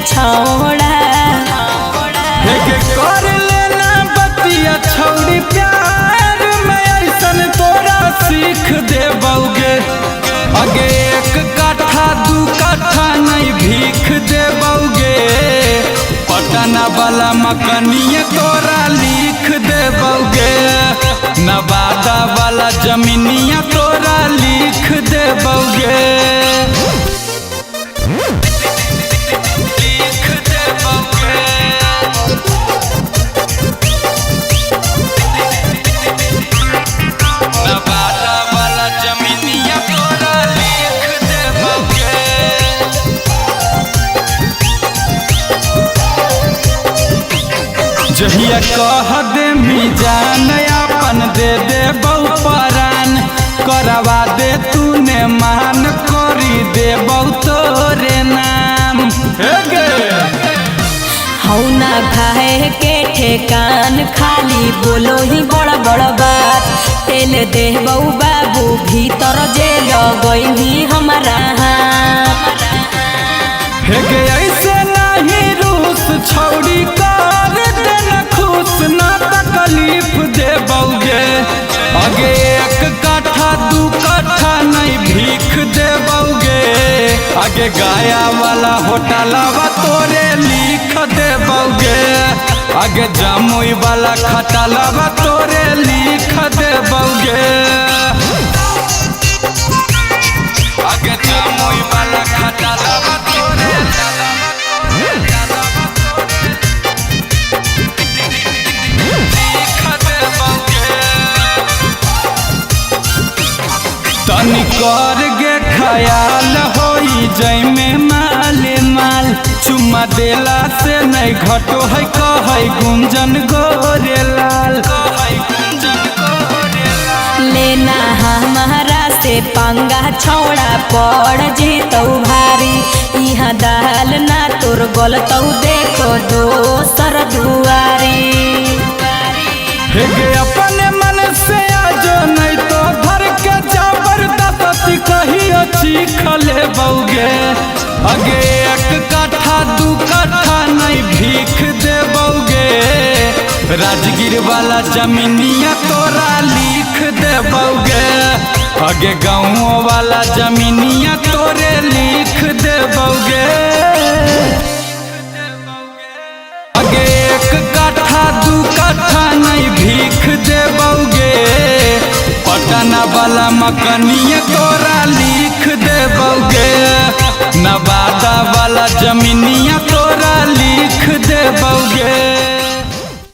छौड़ा। हे कर लेना बतिया छौड़ी प्यार में ऐसन तोरा सीख दे बौगे। अगे एक काठा दू काठा नहीं भीख दे बौगे। पटना वाला मकनिया तोरा लिख दे बौगे। नवादा वाला जमीनिया तोरा लिख दे बौगे। लिख दे बौगे। नवादा वाला जमीनिया तोरा लिख दे बौगे। जहिया कह दे जान अपन दे दे बहु परान। करवा दे तूने मान करी दे बहु तोरे नाम। हे गे हौ ना खाए के ठेकान खाली बोलो ही बड़ बड़ बात। तेल दे बऊ बाबू भीतर जे लगई हमारा हाथ। हे गे ऐसे नहीं रूस छौड़ी कर देना खुश ना तकलीफ दे बौगे। अगे एक काठा दू काठा नहीं भीख दे बौगे। आगे गाया वाला होटलवा तोरे लिख दे बौगे। आगे जमुई वाला खटलवा तोरे लिख दे बौगे। आगे जमुई वाला खटलवा तोरे लिख दे बौगे। तनी कर गे ख्याल होई जैमे माल माल। चुम्मा देला से नहीं घटो है कहै गुंजन गोरे लाल। लेना हमारा से पंगा छौड़ा पड़ जेतौ भारी। यहाँ दाल ना तोर गलतौ देखो दोसर दुआरी। हे गे अपने मन से आजो नहीं तो धर के जबरदस्ती कहियो चीख ले बौगे। अगे एक काठा दू काठा नहीं भीख दे बौगे। राजगीर वाला जमीनिया तोरा लिख दे बौगे। अगे गाँव वाला जमीनिया तोरे लिख दे बौगे। अगे एक काठा दू काठा नहीं भीख दे बौगे। पटना वाला मकनिया तोरा लिख